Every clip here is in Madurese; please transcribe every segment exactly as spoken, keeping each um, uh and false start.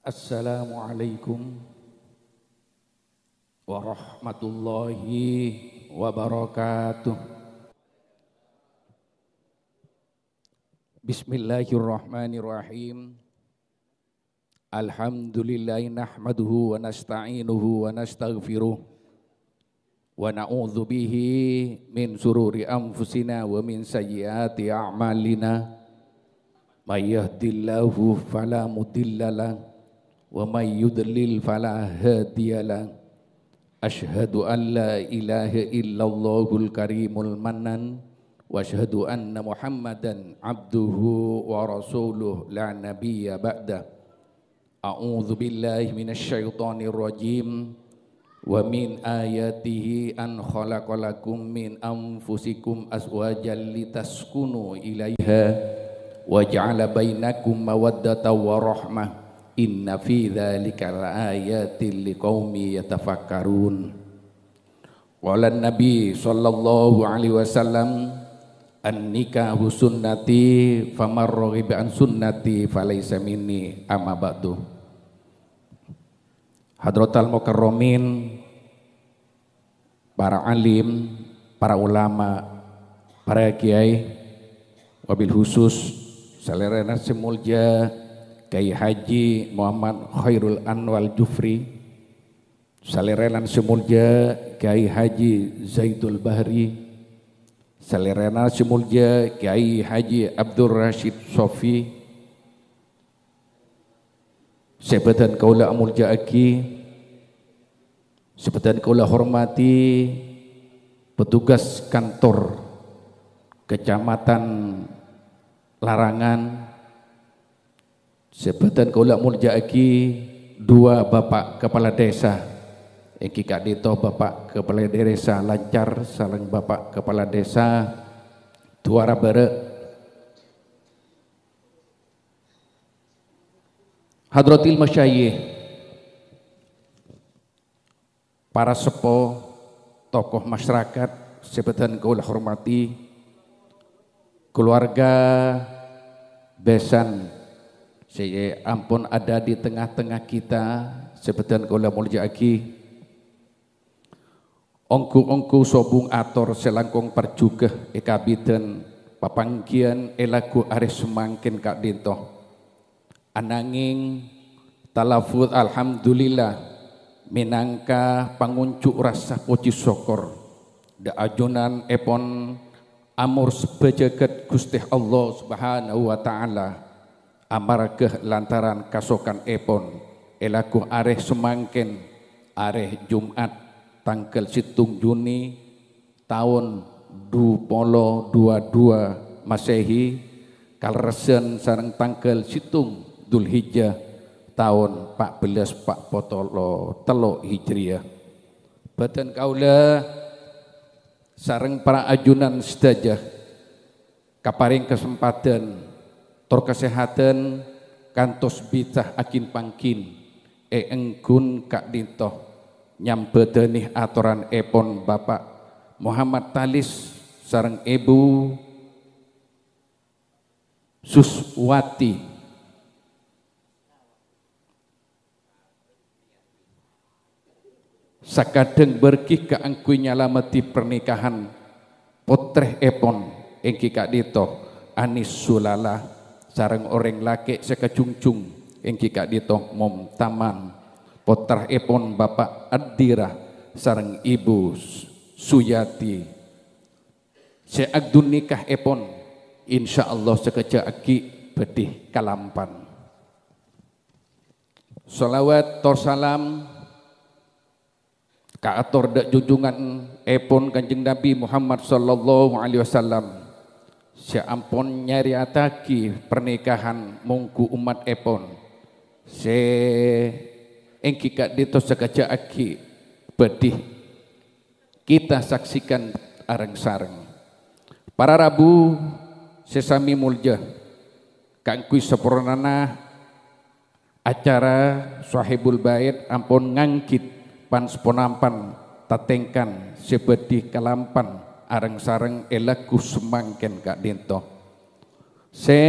Assalamualaikum warahmatullahi wabarakatuh. Bismillahirrahmanirrahim. Alhamdulillah, nahmaduhu wa nasta'inuhu wa nastaghfiruh. Wa na'udzu bihi min syururi anfusina wa min sayyiati a'malina. May yahdillahu fala mudhillalah, wa may yudlil fala hadiyalah. Asyhadu an la ilaha illallahul karimul mannan, wa asyhadu anna Muhammadan abduhu wa rasuluh la nabiyya ba'dah. A'udzu billahi minasy syaithanir rajim. Wa min ayatihi an khalaqa lakum min anfusikum azwajan litaskunu ilaiha wa ja'ala bainakum mawaddatan wa rahmah. Inna fi dzalika laayatil liqaumi yatafakkarun. Qala Nabi sallallahu alaihi wasallam, "An-nikahu sunnati, faman raghiba an sunnati falaisa minni, amma ba'du." Hadratal mukarramin, para alim, para ulama, para kiai, wabil khusus salèrana sè molja Kiai Haji Muhammad Khairul Anwar Jufri, salèrana sè molja Kiai Haji Zaidul Bahri, salèrana sè molja Kiai Haji Abdul Rasyid Sofi, sè bâdân kaulâ amolja'aghi, sè bâdân kaulâ hormati, petugas kantor Kecamatan Larangan, sè bâdân kaulâ amolja'aghi, dua Bapak Kepala Desa, èngghi ka'dinto Bapak Kepala Desa Lancar sareng Bapak Kepala Desa Duara Bârâ'. Hadratil masyayikh, para seppo, tokoh masyarakat sè bâdân kaulâ hormati, keluarga besan sè ampon ada di tengah-tengah kita sè bâdân kaulâ molja'aghi, ongghu-ongghu sobung ator sè langkong parjhughâ è kabidhân papangghiyân è lagghu arè samangkèn ka'dinto. Ananging, talafuz alhamdulillah mènangka pangonjhu' rassa pojhi sokkor dhâ' ajunanèpon amor sè bhâjâghât Ghustè Allah Subhanahu wa Ta'ala, amarghâ lantaran kasokanèpon è lagghu arè samangkèn, arè Jum'at, tangghâl sèttong Juni, taon du polo dua dua Masehi, kalerressan sareng tangghâl sèttong Dzulhijjah, taon pa' bellâs pa' potolo tello' Hijriyah. Bâdân kaulâ sareng para ajunan sadhâjâ kaparèng kasempadhân tor kasèhadhân kantos bisa agin-panggin è engghun ka'dinto nyambhâdhâni atoranèpon Bapak Muhammad Talis sareng Èbhu Suswati. Sakadhâng bârghi kaangghuy nyalameddhi parnikahan pottrèèpon èngghi ka'dinto Anis Sulala sareng orèng lakè' sè kajhungjhung èngghi ka'dinto Momtaman, pottrèèpon Bapak Adira sareng Èbhu Suyati. Sè akdun nikahèpon, insyaallah sakejjhâ' aghi' bhâdhi kalampan. Shalawat tor salam kaator dhâ' junjunganèpon Kanjeng Nabi Muhammad sallallahu alaihi wasallam, sè ampon nyarè'attaghi parnikahan mongghu ommattèpon, sè èngghi ka'dinto sakejjhâ' aghi' bhâdhi kita saksikan areng-sareng. Para rabu sè samè molja, kaangghuy sapornana acara Sohibul Bait ampon nganggit pan-saponampan tatèngkan sè bhâdhi kalampan areng-sareng è lagghu samangkèn ka'dinto. Sè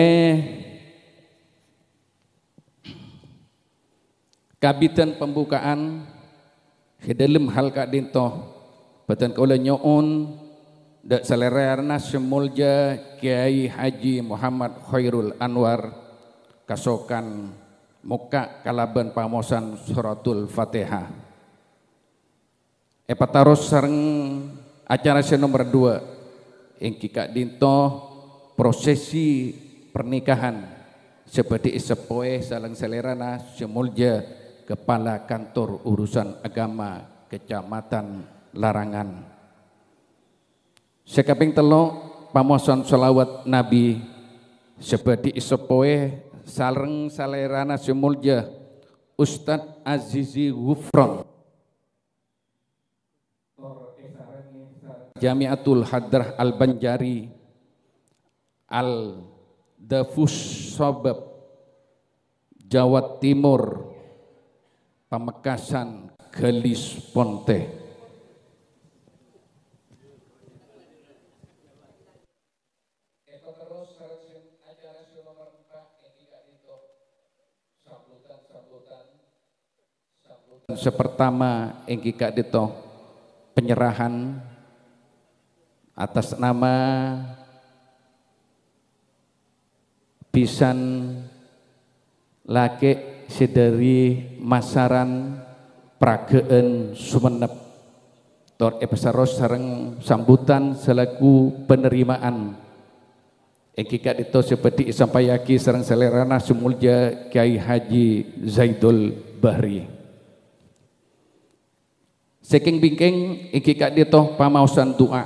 Kabiddhân pambuka'an, è dhâlem hal ka'dinto, bhâdhân kaulâ nyo'on dâ' salèrana sè molja Kyai Haji Muhammad Khairul Anwar kasokan mokka' kalabân pamaosan Suratul Fatihah. Èpataros sareng acara sè nomer dua, èngghi ka'dinto prosesi pernikahan sè bhâdhi èseppowè sareng salèrana sè molja Kepala Kantor Urusan Agama Kecamatan Larangan. Sè kapèng tello', pamaosan shalawat Nabi sè bhâdhi èseppowè sareng salèrana sè molja Ustadz Azizi Ghufron. Jami'atul Hadrah Al-Banjari, Al-Dafus Sobab, Jawa Timur, Pamekasan, Galis Ponte. Sè pertama èngghi ka'dinto penyerahan atas nama bhisan lakè' sè dhâri Masaran, Pragaan, Songennep, tor èpasaros sareng sambutan salaku penerimaan. Èngghi ka'dinto sè bhâdhi èsampayyaghi sareng salèrana sè molja Kyai Haji Zaidul Bahri. Sè kèng-bingkèng èngghi ka'dinto pamaosan du'a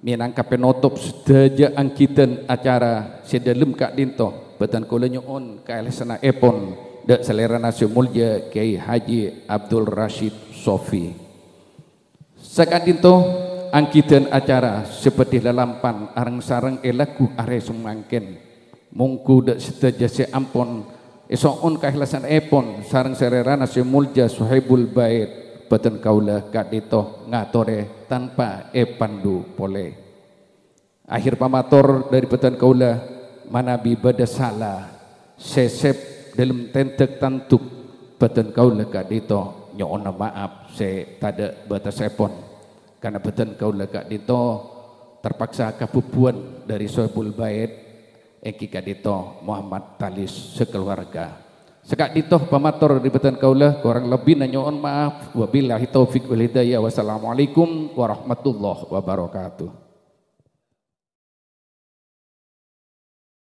mènangka panotop sadhâjâ angghidhân acara sè dhâlem ka'dinto, bhâdhân kaulâ nyo'on kaèlèsannaèpon dâ' salèrana sè molja Kyai Haji Abdul Rasyid Sofi. Saka'dinto, angghidhân acara sè bhâdhi lalampan areng-sareng è lagghu arè samangkèn. Mongghu dâ' sadhâjâ sè ampon èso'on kaèlèsannaèpon sareng salèrana sè molja Sohibul Bait, bhâdhân kaulâ ka'dinto ngatorè tanpa èpandu polè. Akhèr pamator dhâri bhâdhân kaulâ, manabi bâdâ sala, sèsèp dhâlem tèndhâk tandhuk, bhâdhân kaulâ ka'dinto nyo'ona ma'ap sè tadâ' bâtessèpon. Karna bhâdhân kaulâ ka'dinto terpaksa kabhubhuwân dhâri Sohibul Bait, èngghi ka'dinto Muhammad Talis sakaluwarga. Saka'dinto pamator dhâri bhâdhân kaulâ, korang lebbina nyo'on ma'ap. Wabillahi taufiq wal hidayah. Wassalamualaikum warahmatullahi wabarakatuh.